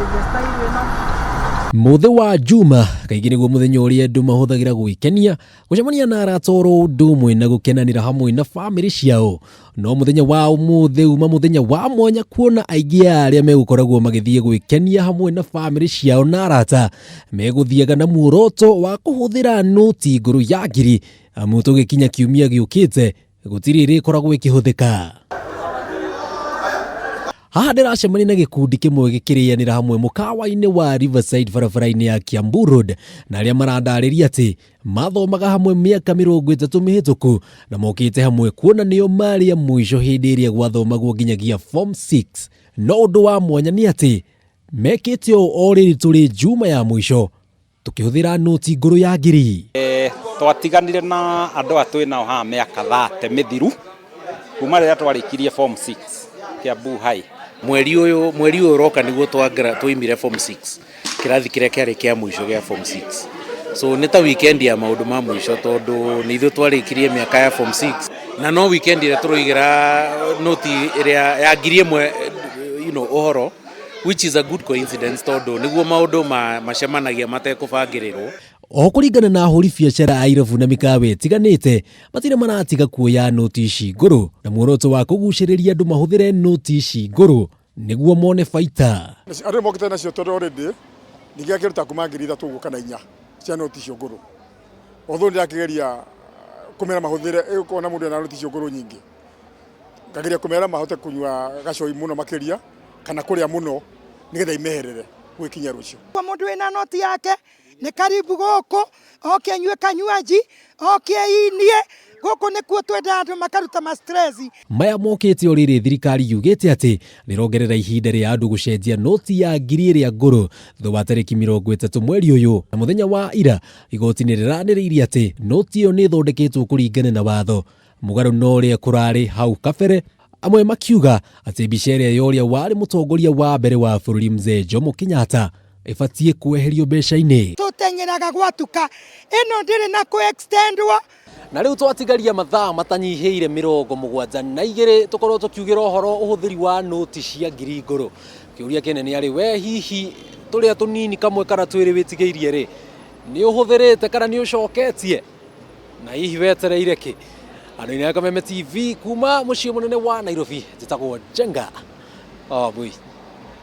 Kwambĩrĩria style ĩno. Mũthĩ wa Juma kaingĩ nĩguo mũthenya ũrĩa andũ mahũthagĩra gwĩkenia, gũcemania na arata oro ũndũ ũmwe na gũkenanĩra hamwe na bamĩrĩ ciao. No mũthenya wa ũmũthĩ uma mũthenya wa mwanya kuona aingĩ a arĩa megũkoragwo magĩthiĩ gwĩkenia hamwe na bamĩrĩ ciao na arata megũthiaga na muoroto wa kũhũthĩra nũti ngũrũ ya ngiri amu tũgĩkinya kiumia gĩũkĩte gũtirĩ ĩrĩkoragwo ĩkĩhũthĩka. Haha ndĩracemania na gĩkundi kĩmwe gĩkĩrĩanĩra hamwe mũkawa-inĩ wa Riverside barabara-inĩ ya Kiambu Road na arĩa marandarĩria atĩ mathomaga hamwe mĩaka 30 mĩhĩtũku na mokĩte hamwe kuona nĩo marĩ a mũico hĩndĩ ĩrĩa gwathomagwo nginyagia form 6. No ũndũ wa mwanya nĩ atĩ mekĩte ũũ o rĩrĩ tũrĩ Juma ya mũico tũkĩhũthĩra nũti ngũrũ ya ngiri. Twatiganire na andũ aya twĩ nao haha mĩaka 30 mĩthiru kuma rĩrĩa twarĩkirie form 6 Kiambu High. Mweri ũyũ mweri ũyũ ũroka nĩguo twaimire form 6, kĩrathi kĩrĩa kĩarĩ kĩa mũico gĩa form 6, so nĩ ta weekend ya maũndũ ma mũico tondũ nĩ ithuĩ twarĩkirie mĩaka ya form 6 na no weekend ĩrĩa tũroigĩra noti ĩrĩa ya 1000 ũhoro, which is a good coincidence tondũ nĩguo maũndũ macemanagia matekũbangĩrĩrwo. O kũringana na ahũri biacara a irabu na mĩkawa ĩtiganĩte, matirĩ maratiga kuoya nũti ici ngũrũ na muoroto wa kũgucĩrĩria andũ mahũthĩre nũti ici ngũrũ nĩguo mone baita. Andũ nĩ mokĩte nacio tondũ already ningĩ akĩruta kuma 3000 ũguo kana 4 cia noti icio ngũrũ. Although ndĩrakĩgeria kũmera mahũthĩre, ũkona mũndũ ena noti icio ngũrũ nyingĩ. Ngageria kũmera mahote kũnyua gacoi mũno makĩria kana kũrĩa mũno nĩgetha imeherere gũgĩkinya rũciũ. Mũndũ wĩna noti yake nĩ karibu gũkũ oke anyue kanywaji oke ainie gũkũ nĩkuo twendaga andũ makaruta ma stress. Maya mokĩte o rĩrĩ thirikari yugĩte atĩ nĩrongerera ihinda rĩa andũ gũcenjia noti ya ngiri ĩrĩa ngũrũ thutha wa tarĩki 30 mweri ũyũ. Na mũthenya wa ira igoti nĩ rĩranĩrĩirie atĩ noti ĩyo nĩ ĩthondeketwo kũringana na watho mũgarũ na ũrĩa kũrarĩ hau kabere, amwe makiuga atĩ mbica ĩrĩa ya ũrĩa warĩ mũtongoria wa mbere wa bũrũri Mzee Jomo Kenyatta ĩbatiĩ kweherio mbeca-inĩ. Tũteng'eraga gwatuka, ĩno ndĩrĩ na kũ extendwo. Na rĩu twatigaria mathaa matanyihĩire 72 tũkorwo tũkiugĩra ũhoro ũhũthĩri wa nũti cia ngiri ngũrũ. Kĩũria kĩnene arĩ we hihi tũrĩa tũnini kamwe kana twĩrĩ wĩtigĩirie rĩ, nĩ ũhũthĩrĩte kana nĩ ũcoketie? Na hihi wetereire kĩ? Andũ-inĩ a Kameme TV kuma mũciĩ mũnene wa Nairobi, njĩtagwo Njenga Wambui.